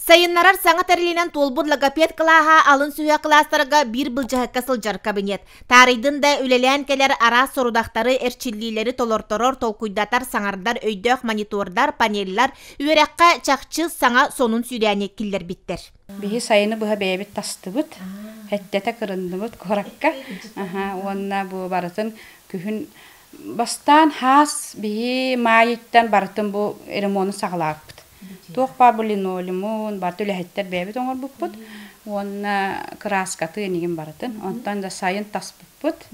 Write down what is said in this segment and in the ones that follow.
Сайыннарар саҥа тэрилинэн туолбут логопед кылааһа алын сүһүөх кылаастарга биир былдьаһыкка сылдьар кабинет. Таарыйдын да үлэлээн кэлэр араас сорудахтары, эрчиллиилэри толорторор, толкуйдатар, саҥардар өйдөөх монитордар, панеллар үөрэххэ чахчы саҥа сонун сүүрээни киллэрбиттэр. Биһи сайыны быһа бэйэбит тастыбыт, эттэтэ кырынныбыт куоракка. Уонна бу барытын күһүн бастаан хаас биһи маайыттан барытын бу ремону саҕалаабыппыт. Туох баар бу линолеумун, барыта үлэһиттэр бэйэбит оҥорбуппут уонна кырааскатын инигин барытын. Онтон да сайын таспыппыт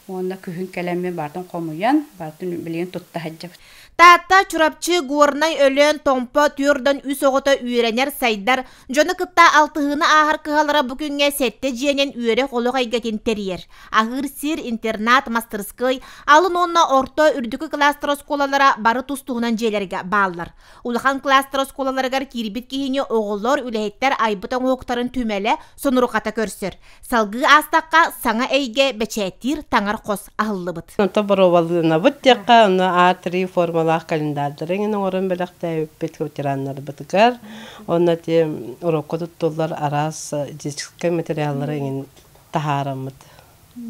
уонна күһүн кэлэммин барытын хомуйан, барытын билигин тутта сылдьабыт. Таатта, Чурапчы, Горнай, Өлөөн, Томпо түөрдөн үс оҕото үөрэнэр, сайдар, дьону кытта алтыһыыны ааһар кыһалара бу күҥҥэ сэттэ дьиэнэн үөрэх олох эйгэтин тэрийэр. Аһыыр сир, интернат, мастырыскыай, алын уонна орто үрдүкү кылаастар оскуолалара бары тус-туһунан дьиэлэргэ бааллар. Улахан кылаастар оскуолаларыгар киирбит киһини оҕолор, үлэһиттэр айбыт оҥоһуктарын түмэлэ сонурҕата көрсөр. Салгыы аастахха, саҥа эйгэ бэчээттиир таҥар хос аһыллыбыт. Онтон боруобалыынабыт диэххэ, онно А3 формалаах календарьдары эҥин оҥорон бэлэхтээбиппит ветераннарбытыгар. Онно ити урокка туттуллар араас детскай материаллары эҥин таһаараммыт.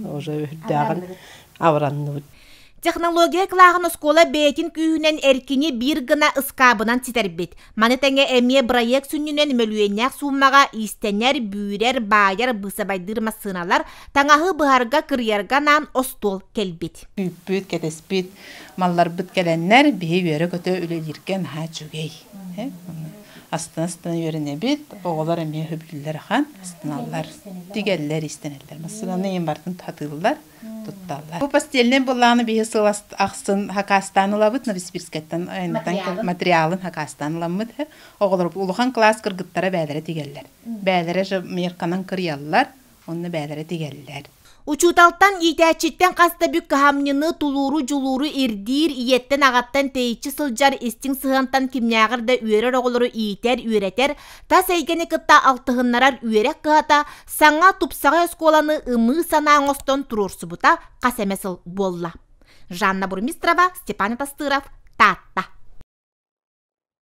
Уже үрдээҕин абыранныбыт. Технология кылааһын оскуола бэйэтин күүһүнэн эркини биир гына ыскаабынан ситэрбит. Маны тэҥэ эмиэ бырайыак сүнньүнэн мөлүйүөннээх сууммаҕа иистэнэр, бүүрэр, баайар, быысабайдыыр массыыналар, таҥаһы быһарга, кырыйарга анаан остуол кэлбит. Күүппүт, кэтэспит малларбыт кэлэннэр биһи үөрэ-көтө үлэлииргэ наһаа үчүгэй. Астына-астына үөрэнэбит, оҕолор эмиэ сөбүлүүллэр ахан, астыналлар, тигэллэр, иистэнэллэр. Массыынаны иһин барытын сатыыллар, тутталлар. Бу постельнай былааны биһи сыл ахсын хакаастаан ылабыт, Новосибирскайтан материалын хакаастаан ыламмыт. Оҕолор улахан кылаас кыргыттара бээлэрэ тигэллэр. Бээлэрэ же мерканан кырыйаллар, онно бээлэрэ тигэллэр. Учууталтан, иитээччиттэн хас да бүк кыһамньыны, тулууру, дьулууру ирдиир, ийэттэн-аҕаттан тэйиччи сылдьар истиҥ сыһыантан кимнээҕэр да үөрэр оҕолору иитэр, үөрэтэр, тас эйгэни кытта алтыһыннарар үөрэх кыһата саҥа тупсаҕай оскуоланы ымыы санаа оҥостон туруорсубута хас эмэ сыл буолла. Жанна Бурмистрова, Степан Атастыров, Таатта.